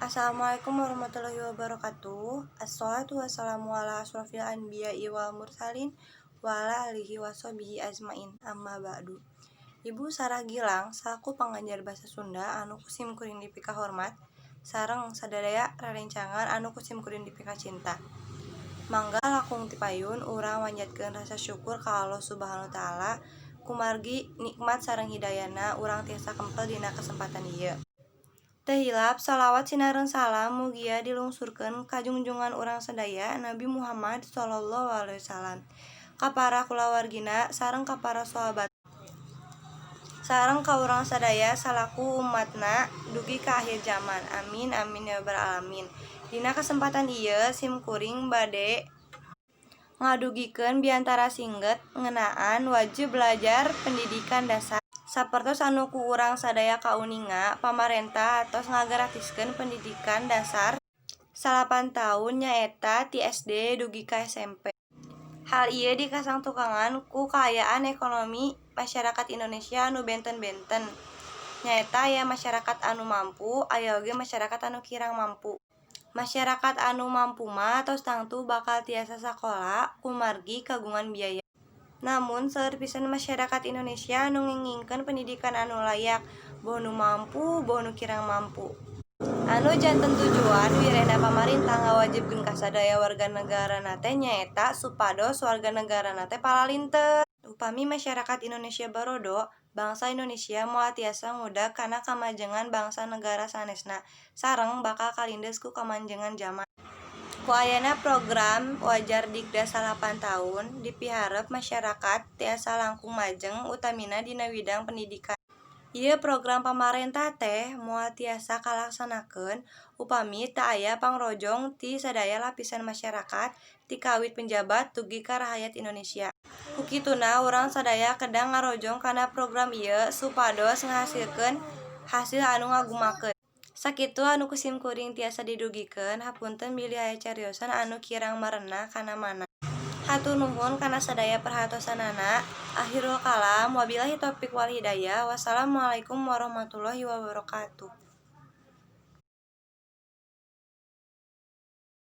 Assalamualaikum warahmatullahi wabarakatuh. Assalatu wassalamu ala asrofil anbiya'i wal mursalin wa ala alihi washabihi ajmain. Amma ba'du. Ibu Sarah Gilang salaku pangajar basa Sunda anu ku sim kuring dipikahormat sareng sadaya rerencangan anu ku sim kuring dipikacinta. Mangga langkung ti payun urang manjatkeun rasa syukur ka Allah Subhanahu wa Ta'ala kumargi nikmat sareng hidayahna urang tiasa kempel dina kesempatan ieu. Teu hilap sholawat sinareng salam mugia dilungsurkeun ka junjungan urang sadaya, Nabi Muhammad shallallahu alaihi wasallam, ka para kulawargina sareng ka para sahabat sareng ka urang sadaya salaku umatna dugi ka akhir jaman. Amin amin ya rabbal alamin. Dina kesempatan ieu sim kuring bade ngadugikeun biantara singget ngeunaan wajib belajar pendidikan dasar. Sapertos anu ku urang sadaya kauninga, pamarentah atos ngagaratiskeun pendidikan dasar 9 taun, nyaeta ti SD dugi ka SMP. Hal ieu dikasangtukangan ku kaayaan ekonomi masyarakat Indonesia anu benten-benten, nyaeta aya masyarakat anu mampu, aya oge masyarakat anu kirang mampu. Masyarakat anu mampu mah tos tangtu bakal tiasa sakola kumargi kagungan biaya. Namun seueur pisan masyarakat Indonesia anu ngengingkeun pendidikan anu layak, boh nu mampu boh nu kirang mampu. Anu janten tujuan wirehna pamarentah ngawajibkeun ka sadaya warga negarana teh nyaeta supados warga negarana teh palalinter. Upami masyarakat Indonesia barodo, bangsa Indonesia moal tiasa ngudag kana kamajengan bangsa negara sanesna sareng bakal kalindes ku kamajengan jaman. Ku ayana program Wajar Dikdas 9 taun, dipiharep masyarakat tiasa langkung majeng utamina dina widang pendidikan. Ieu program pamarentah teh moal tiasa kalaksanakeun upami teu aya pangrojong ti sadaya lapisan masyarakat ti kawit penjabat dugi ka rahayat Indonesia. Ku kituna urang sadaya kedah ngarojong kana program ieu supados ngahasilkeun hasil anu ngagumahkeun. Sakitu anu ku sim kuring tiasa didugikeun, hapunten bilih aya cariosan anu kirang merenah kana mana. Hatur nuhun kana sadaya perhatosanana. Akhirul kalam, wabillahi taufik wal hidayah, wassalamualaikum warahmatullahi wabarakatuh.